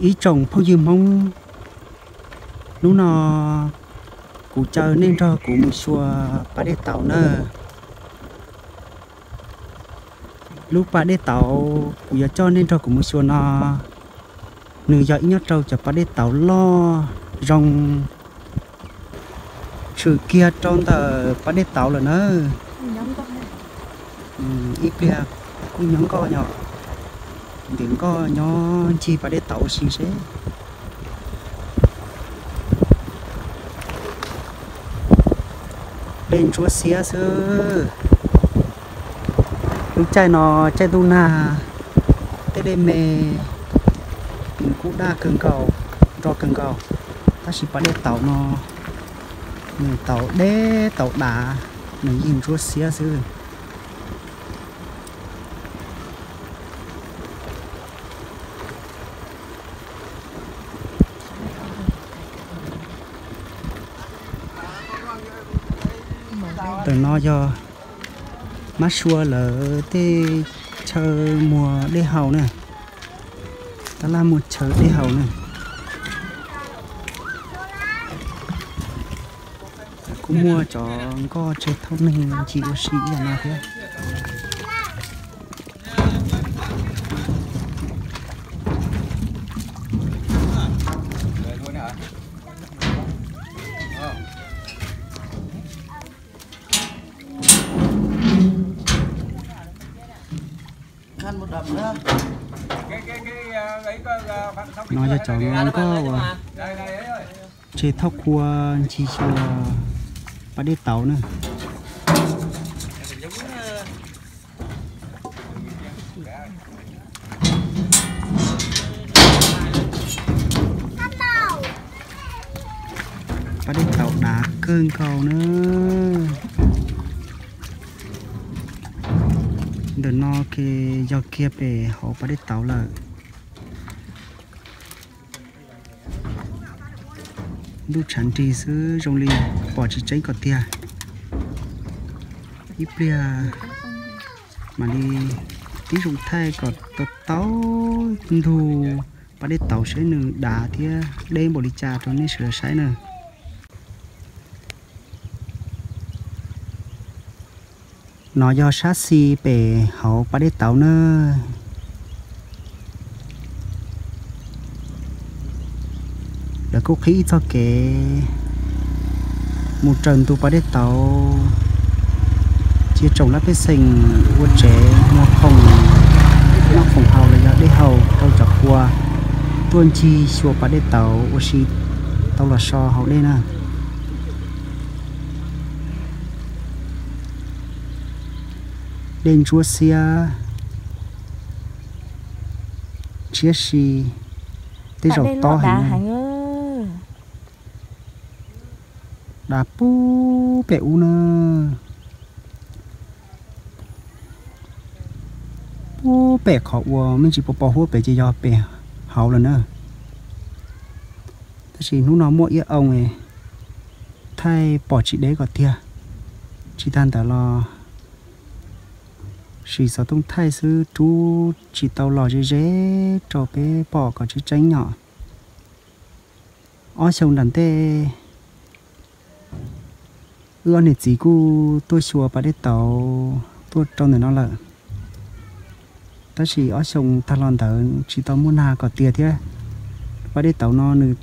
Ib tsoom phooj ywg Hmoob, hnub no kuv caw nej nrog kuv mus xyuas pas dej tauv nawb. Lub pas dej tauv kuv yuav coj nej nrog kuv mus xyuas no, nws yog ib nyob rau cov pas dej tauv loj zoo tshwm kiag rau ntawm pas dej tauv lawm nawb. Ib pliag kuj nyob nkoj nyob, ntim nkoj nyob ncig pas dej tauv ua si seb. Dej ntsuab xiab xwb. Lub caij no caij ntuj nag, tej dej me nws kuj daj kawg nkaus, nro kawg nkaus, tab sis pas dej tauv no nws tauv deb tauv dav, nws yeej ntsuab xiab xwb. Ntawm no yog Mab Sua lawv tej chaw muag dej haus na, tab laj muag chaw dej haus na. Kuj muaj cov nkoj tseg thauj neeg ncig ua si ib yam no thiab. No yog cov nkoj uas tseg thauj qhua ncig xyuas pas dej tauv na. Pas dej tauv dav kawg nkaus na. Ntawm no ces yog kiag pem hauv pas dej tauv lawm. Ntuj tshav nrig xwb zoo li pom tsis tseeb kom tiag. Ib pliag mam li tib zoo thaij kom tau tau ntug pas dej tauv seb nws dav thiab deb npaum li cas rau nej sawv daws saib na. No yog sab xis pem hauv pas dej tauv na. Lawv kuj qhib ib txoj kev mus raws ntug pas dej tauv, cia tsoom laj pej xeem ua tsev muag khoom noj khoom haus los yog dej haus rau cov qhua tuaj ncig xyuas pas dej tauv ua si tau los so haus dej na. Dej ntsuab xiab, ntshiab si, tej zaum tob heev. Dav pub pem ub na. Pub pem qhov uas me ntsis pos pos huab pem ces yog pem hauv lawm na. Tab sis hnub no muaj iab oo thaij pom tsis deb kom tiag. Tsis tag ntawd los sim xov tooj thaij xwb rub tsis tau los ze ze rau peb pom kom tseeb tseeb yom. Ob xyoo nram ntej, wb ob niam txiv kuj tuaj xyuas pas dej tauv tuaj rau ntawm no lawm. Tab sis ob xyoo tag los ntawd tsis tau muaj nag kom tiag thiab, pas dej tauv no nws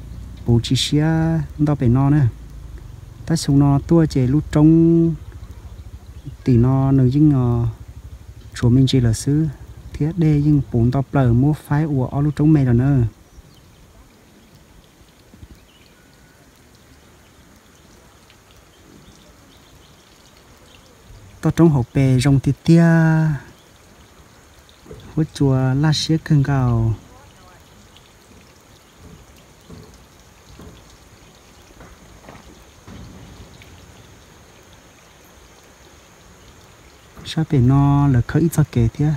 puv tsis siab nto pem no na. Tab xyoo no tuaj ces lub roob tim no nws yeej tshuav me ntsis lawm xwb, thiab dej yeej puv nto plaws muab faib ua ob lub roob me lawm na. Toj roob hauv pes zoo tiag tiag, huab cua laj siab kawg nkaus. Sab pem no lawv khawb ib txoj kev thiab,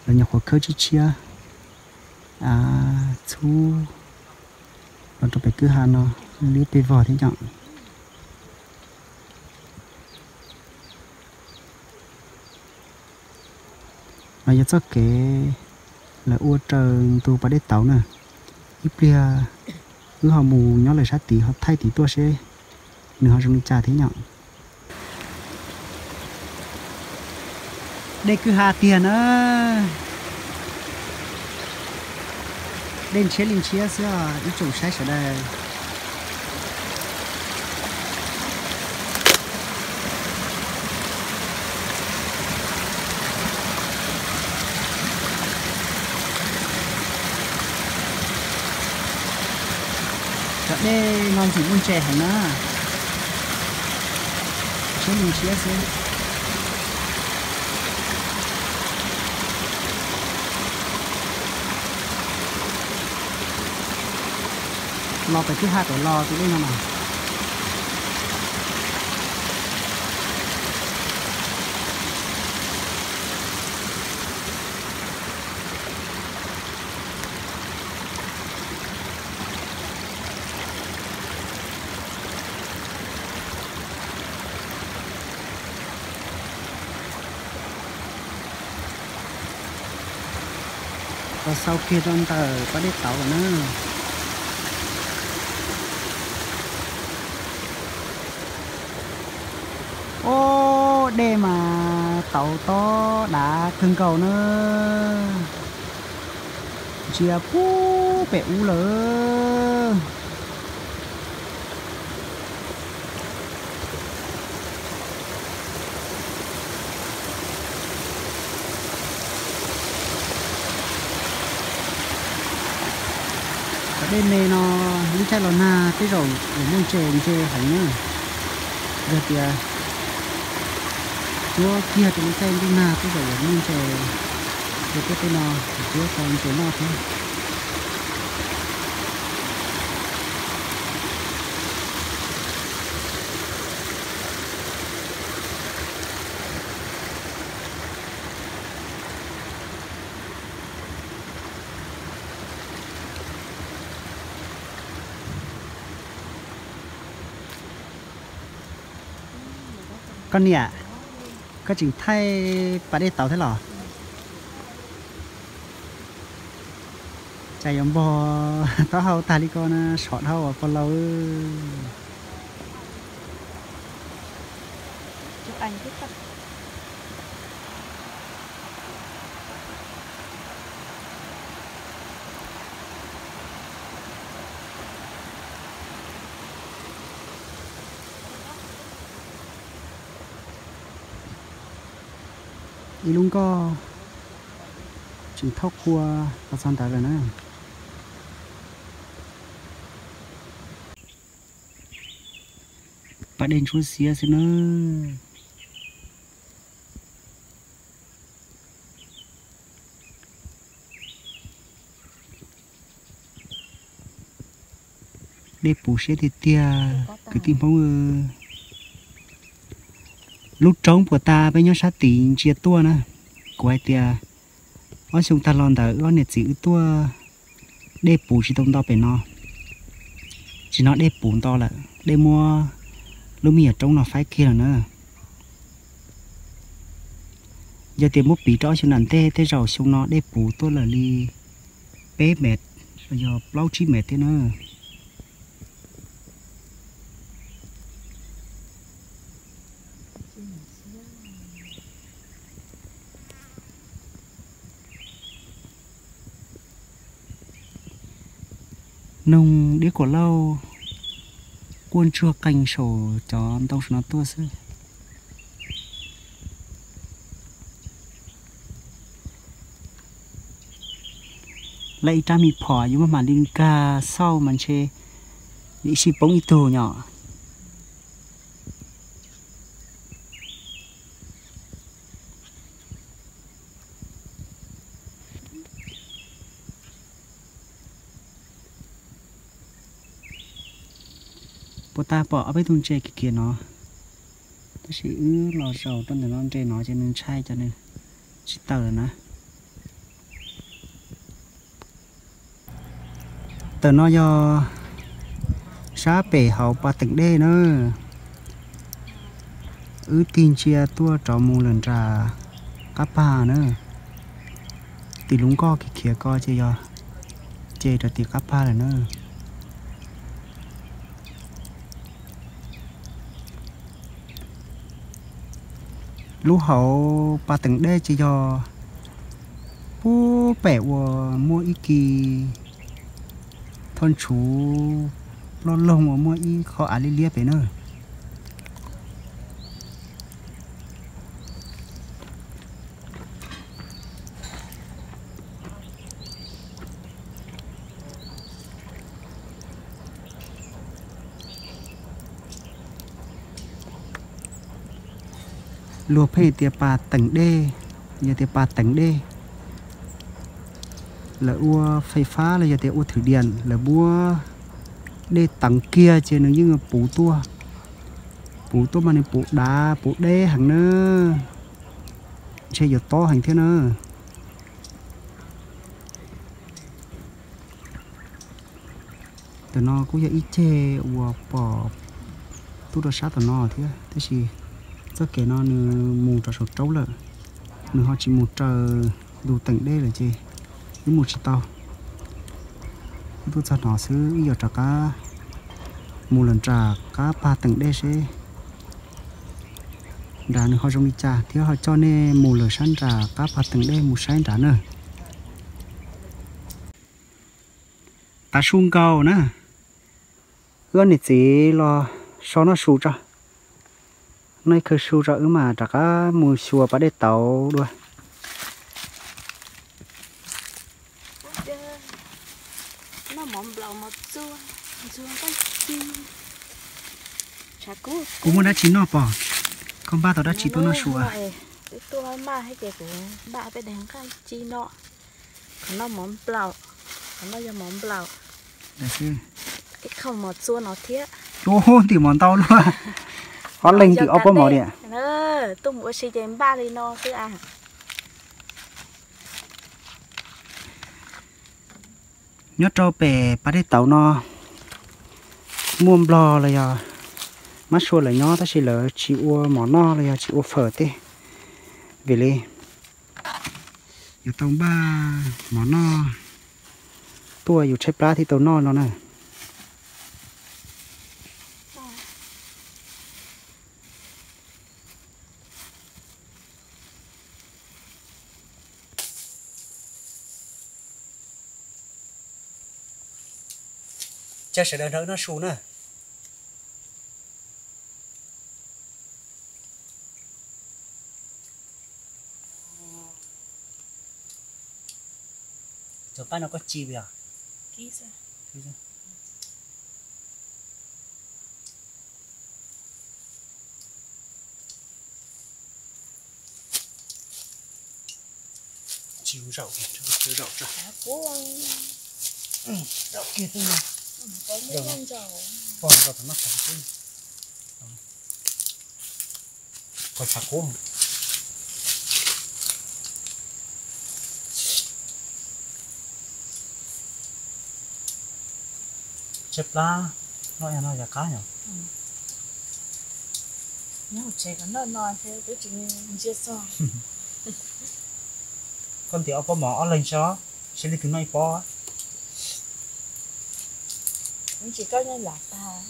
lawv nyuam qhuav khawb tshiab tshiab, txhub los rau pem kwj ha no, liab pes vog thiab yom. No yog txoj kev Lawv ua raws ntug pas dej tauv na. Ib pliag wb ho mus nyob lawm sab tid ho thaij tim tuaj seb nws ho zoo li cas thiab yom. Dej kwj ha tiag na. Dej ntshiab li ntshiab xwb os ib tsoom saib sawv daws. Cov dej no ntxim muaj ntses heev na. Ntshiab li ntshiab xwb. Los pem kwj ha pem los tus dej no mas. Los xau kiag rau ntawm pas dej tauv lawm na. Ob, dej mas tauv tob dav kawg nkaus na. Ntsia puag pem ub lawm. Cov dej me no lub caij los nag tej zaum yuav muaj ntses ntse heev na. Yog tias cuab kiag rau lub caij ntuj nag tej zaum yuav muaj ntses, ces tej tej no cuab tau ntses noj thiab. Koj niam, koj tseem thaij pas dej tauv thiab los? Cas yuav npog taub hau tag li ko na, sov dhau pog laus. Ib lub nkoj tseem thauj qhua los txog ntawd lawm na. Pas dej ntsuab xiab xwb na. Dej puv siab tiag tiag kwv tij Hmoob. Lub roob puas tas peb nyob sab tid ntsia tuaj na. Kuv hais tias ob xyoo tag los ntawd wb ob niam txiv wb tuaj, dej puv tsis tau nto pem no. Tsis hnov dej puv nto lawm, dej muab lub me nyuam roob no faib kiag lawm na. Yog tias muab piv rau ob xyoo nram ntej tej zaum xyoo no dej puv tuaj lawm li peb mev, yog plaub tsib mev thiab na. Noog diab kuam lauj, quaj ntsuag qees saum cov ntoo saum no tuaj xwb. Lawv ib rab me phom yuav muab mam li nkag xauj mas ntshe ib sij poob ib tug nyom. Puas tas pom ob peb tug ntses kiag kiag no, tab sis wb los zaum rau ntawm no nres no ces nws ntshai ces nws tsis tawm lawm na. Ntawm no yog sab pem hauv pas teem dej na, wb tig ntsia tuaj rov mus lawm nram qab pag na. Tim lub nkoj khiav khiav ko ces yog ces rau tim qab pag lawm na. Lub hauv pas teem dej ces yog pub pem uas muaj ib kis thoj ntshuv loj loog uas muaj ib qho av liab liab pem na. Luag pheej tias pas teem dej, yog tias pas teem dej, lawv ua fais fab los yog tias ua thwm diam, lawv muab dej teev kiag ces nws yeej puv tuaj. Puv tuaj mas nws puv dav puv deb heev na, ntshe yuav tob heev thiab na. Ntawm no kuj yog ib ceg uas pom tuaj rau sab tom no thiab, tab sis txoj kev no nws mus rau saum roob lawm, nws ho tsis mus raws tus teem dej lawm ces wb mus tsis tau. Wb tuaj txog no xwb, wb yuav rov qab mus lawm nram qab pag teem dej seb nrad nws ho zoo li cas thiab ho coj nej mus lawm sab nram qab pag teem dej mus saib nrad na. Tav su nkaus na, wb ob niam txiv los so noj su tso. Noj ib khawv su tso wb mam rov qab mus xyuas pas dej tauv dua. Kuv muaj dab tsi noj pom, koj npaj tau dab tsi tuaj noj su? Kuv tuaj maj thiab ces kuv npaj peb daim nqaij ci no. Qhov no mov nplaum, qhov no yog mov nplaum. Ib qho mov txua no thiab. Ub, ntim mov ntau luaj. Ob leeg ntim ob pob mov diam. Tuaj mus ua si ces npaj li no xwb a. Nyob rau pem pas dej tauv no muaj nplog los yog mab sua lawv nyob tab sis lawv tsis ua mov noj los yog tsis ua fawm tej. Vim li yuav tau npaj mov noj tuaj yus tshaib plab thiaj tau noj no na. Cia sawv daws nrog wb noj su na. Cov nqaij no koj ci yog? Tsis zaum, zaum tso. Zaum kiag xwb. Poj zaum tom no xav xwb. Koj xav kub. Tshaib plab, noj no yog qab yom. Nyob hauv tsev kom noj no thiab twb tsis ntsia txog. Koj ntim ob pob mov ob leeg tso, seb leej twg noj ib pob. Tsis koj nyob nram tag.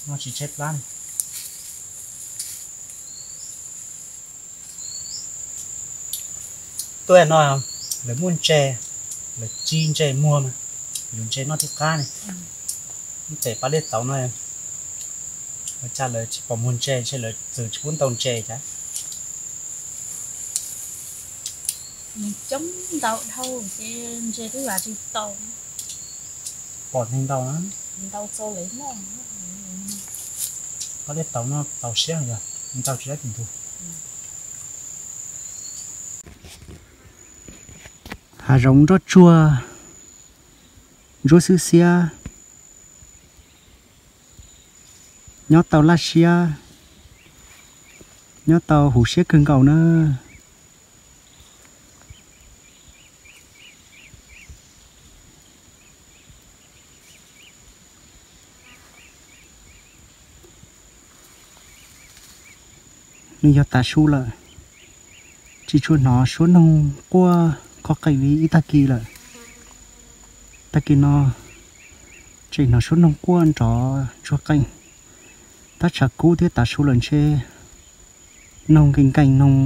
Noj tsis tshaib plab. Tuaj no lawv muaj ntses, lawv ci ntses muag mas, yus ntses noj thiaj qab ne. Pem pas dej tauv no, ua cas lawv tsis pom muag ntses, ntshe lawv txawm tsis pub ntau ntses cas. Nws coob ntau dhau ces ntses twb vam tsis tau. Pom neeg ntau na. Ntau txaus lawv noj. Pas dej tauv no txaus siab yog ntau tsis dab tsi ntug. Hav zoov nroj tsuag, ntsuab xwb xiab, nyob tau laj siab, nyob tau huv siab kawg nkaus na. Nws yog tav su lawm, Tsis tshua hnov suab noog quaj qhov qees li ib tag kis lawm. Tag kis no tseem hnov suab noog quaj nrov ntsuag qees. Tab tshav kub thiab tav su lawm ntshe noog nkees nkees noog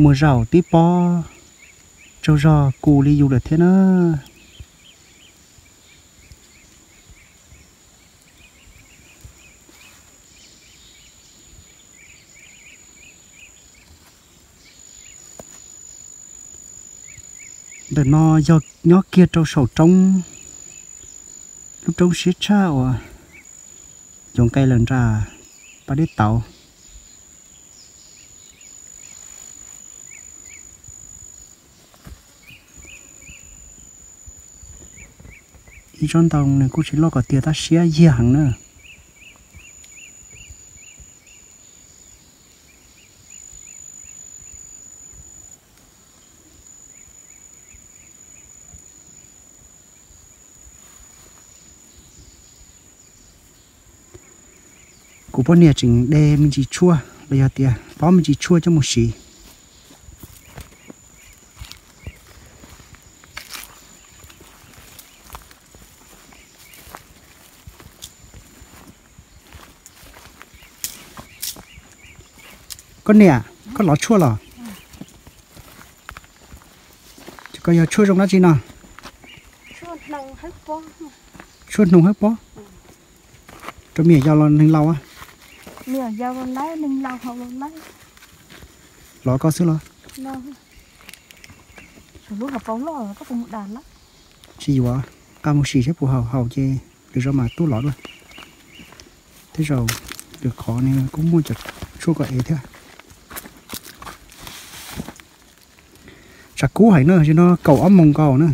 mus zaum tib pob tsaug zog kus li yus lawm thiab na. Ntawm no yog nyob kiag rau saum roob, lub roob siab tshaj uas yuav nqes lawm nram pas dej tauv. Ib tsob ntoo nws kuj tsis loj kom tiag tab siab yiag heev na. Kuv poj niam tseem de me ntsis tshuaj los yog tias pob me ntsis tshuaj coj mus siv. Koj niam, koj lov tshuaj los? Ces koj yog tshuaj zoo dab tsi no? Tshuaj hnoos hawb pob. Rau me nyuam yaus los neeg laus? Lov koj xwb los? Tsis yuav, nqa mus sim saib puas haum, haum ces lwm zaus mam tuaj lov dua. Tej zaum lwm qhov nws kuj muaj cov tshuaj kom ev thiab. Tshav kub heev na, no kaum ob moos nkaus na.